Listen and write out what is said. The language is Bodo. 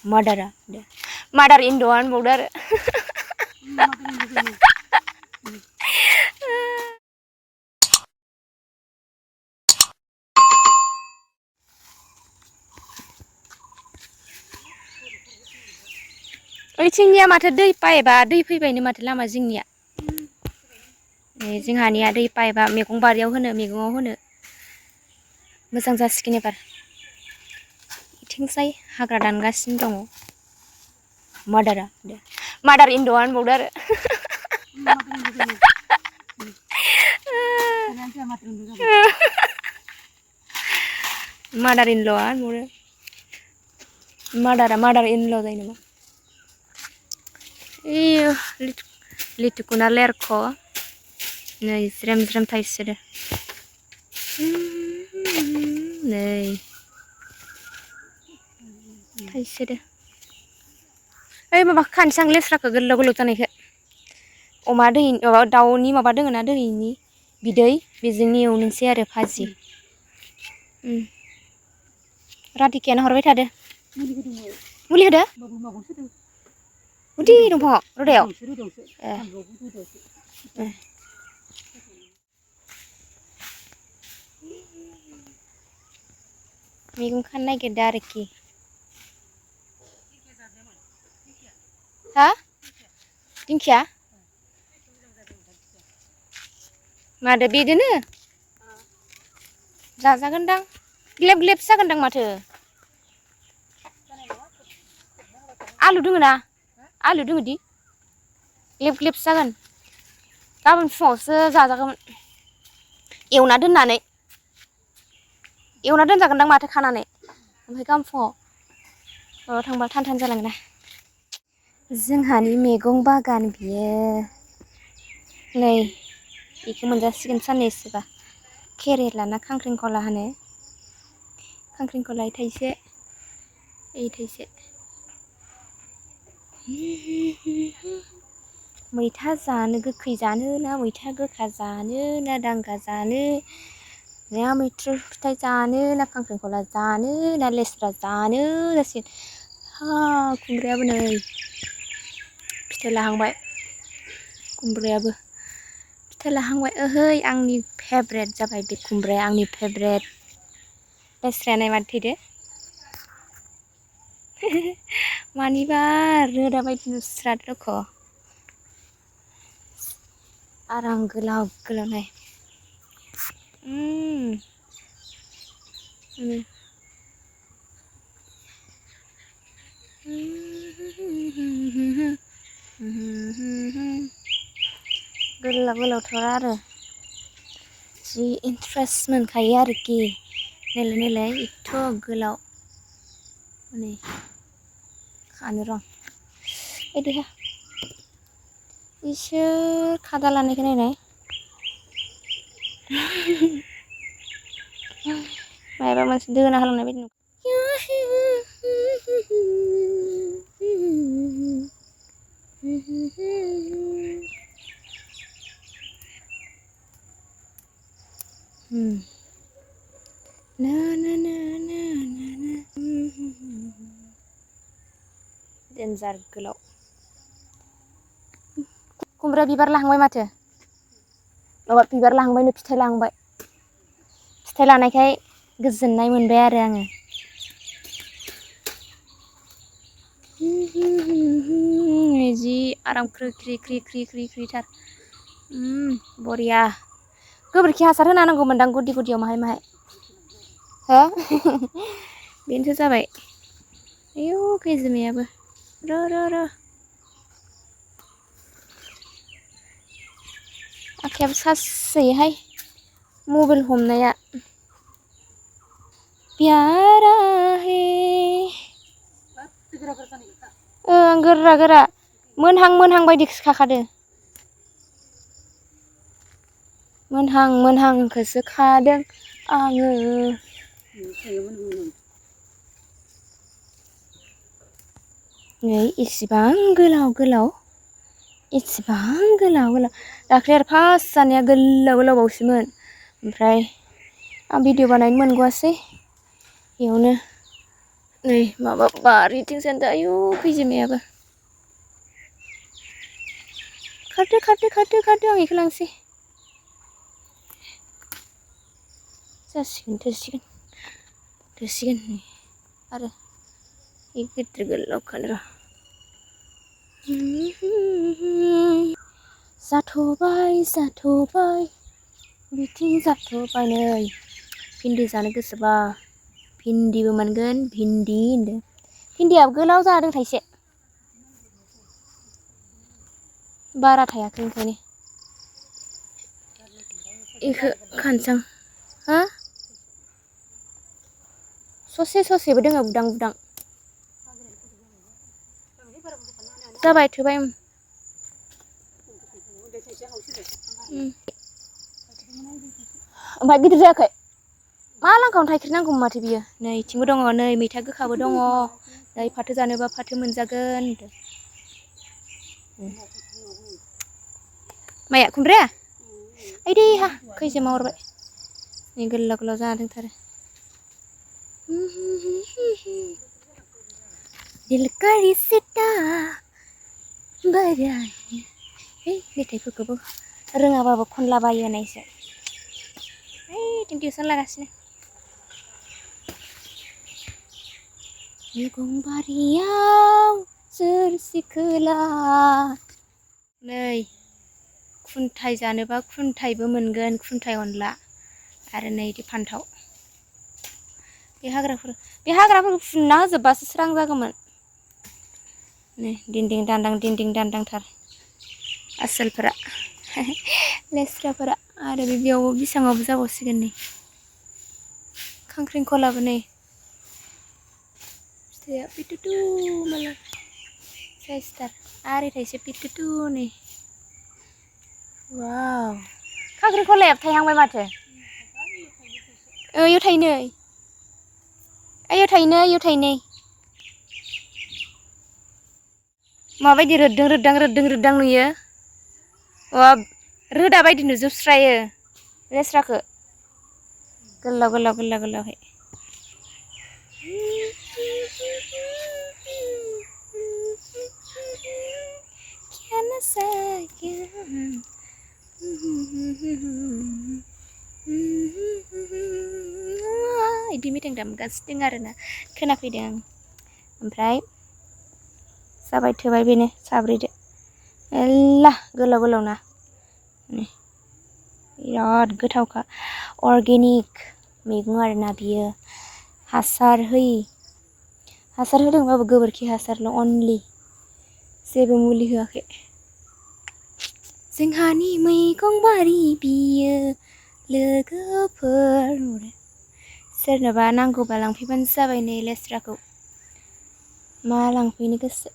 Murderer. Murder in the one border. Oitingnya माथो दै पाइपा दै फैबायनो माथो लामा जोंनिया जोंहानिया दै पाइपा मैगं बारियाव होनो मैगङाव होनो मोजां जासिगोन एबार इथिंसाय हाग्रा दानगासिनो दङ मादार इन द वान बर्डार मादार इन ल मादार इन ल जायो नामा iyo litukuna lerko नै ज्रेम ज्रेम थाइसोदो नै थाइसोदो ओइ माबा खानसां लेस्राखौ गोलाव गोलाव जानायखौ अमा दै माबा दाउनि माबा दोङो ना दैनि बिदै बेजोंनो एवनोसै आरो भाजि राधिकायानो हरबाय थादो मुलि होदो उदि दंफाङाव रोदायाव मैगं खानो नागिरदों आरोखि हा दिंखिया मादो बेदोनो जाजागोनदां ग्लेब ग्लेब जागोनदां माथो आलु दोङो ना आलु दोङो दि ग्लेब ग्लेब जागोन गाबोन फुङावसो जाजागौमोन एवना दोनजागोनदां माथो खानानै ओमफ्राय गाबोन फुङाव माबा थांबा थान थान जालांगोन ना जोंहानि मैगं बागान बियो नै बेखौ मोनजासिगोन साननैसोबा केरेला ना खांख्रिंखला होनो खांख्रिंखला थाइसे ओइ थाइसे मैथा जानो गोखै जानो ना मैथा गोखा जानो ना दांगा जानो ना मैथ्रु फिथाइ जानो ना खांख्रिंखला जानो ना लेस्रा जानो जासिगोन हा खुमब्रायाबो नै फिथाइ लाहांबाय खुमब्रायाबो फिथाइ लाहांबाय ओहै आंनि फेभरेट जाबाय बे खुमब्राया आंनि फेभरेट लेस्राया नाय माथो थैदो मानिबा रोदा बायदि नुस्रादो दख' आराम गोलाव गोलाव नाय गोलाव गोलावथार आरो जि इन्ट्रेस्ट मोनखायो आरोखि नायलाय एथ' गोलाव नै खानो र' एदिहा इसोर खादा लानायखौ नायनाय मायबा मोनसे दोना होलांनाय बायदि डेन्जार गोलाव खुमब्रा बिबार लाहांबाय माथो माबा बिबार लाहांबायनो फिथाइ लाहांबाय फिथाइ लानायखाय गोजोननाय मोनबाय आरो आङो जि आराम ख्रि ख्रि थार बरिया गोबोरखि हासार होना नांगौमोनदां गुदि गुदियाव माहाय माहाय हो बेनोथ' जाबाय आयौ खैजोमायाबो र' आखायाबो सासोयोहाय मबाइल हमनाया प्यारा है गोरा मोनहां बायदि खाखादो मोनहांखौसो खादों आङो नै इसिबां गोलाव दाख्लै आरो फार्स्ट जानाया गोलावबावसोमोन ओमफ्राय आं भिडिअ बानायनो मोनगौआसै बेयावनो नै माबा बारिथिंजाय आयु खैजिमायाबो खारदो खारदो खारदो खारदो आं इखौ लांसै जासिगोन थोसिगोन नै आरो इ गिदिर गोलावखानो र' जाथ'बाय बिथिं जाथ'बाय नै भिन्दि जानो गोसोबा भिन्दिबो मोनगोन भिन्दि होनदों भिन्दियाबो गोलाव जादों थाइसे बारा थायाखै ओंखायनो इखो खानसां हा ससेबो दोङो बुदां जाबाय थोबाय ओमफ्राय गिदिर जायाखै मा लांखावनो थाइख्रि नांगौ माथो बियो नै इथिंबो दङ नै मैथा गोखाबो दङ नै फाथो जानोबा फाथो मोनजागोन माया खुमब्राया आइदै हा खैजिमा अरबाय नै गोलाव गोलाव जाना दंथारो दिल का रिश्ता बाराय मेथाइफोरखौबो रोङाबाबो खनलाबायो होननायसो ओइ टिउसन लागासिनो मैगं बारियाव सोर सिखोला नै खुन्थाइ जानोबा खुन्थाइबो मोनगोन खुन्थाइ अनला आरो नै इदि फान्थाव बे हाग्राफोरखौ फुना होजोबबासो स्रां जागौमोन नै दिन्दिं दान्दांथार आसोलफोरा लेस्राफोरा आरो बेयावबो बिसाङावबो जाबावसिगोन नै खांख्रिंखलाबो नै फिथाइया पिटुटु मालाय साइसथार आरो थाइसे पिटुटु नै वाव खांख्रिंखलायाबो थायहांबाय माथो इयाव थायनै माबायदि रोद्दां नुयो रोदा बायदि नुजोबस्रायो लेस्राखौ गोलावहाय इदि मेथाइ दामगासिनो आरोना खोनाफैदों आं ओमफ्राय जाबाय थोबाय बेनो साब्रैदो मेल्ला गोलावना बिराद गोथावखा अर्गेनिक मैगं आरोना बियो हासार होदोंबाबो गोबोरखि हासारल' अनलि जेबो मुलि होआखै जोंहानि मैगं बारि बियो लोगोफोर सोरनोबा नांगौबा लांफैबानो जाबाय नै लेस्राखौ मा लांफैनो गोसो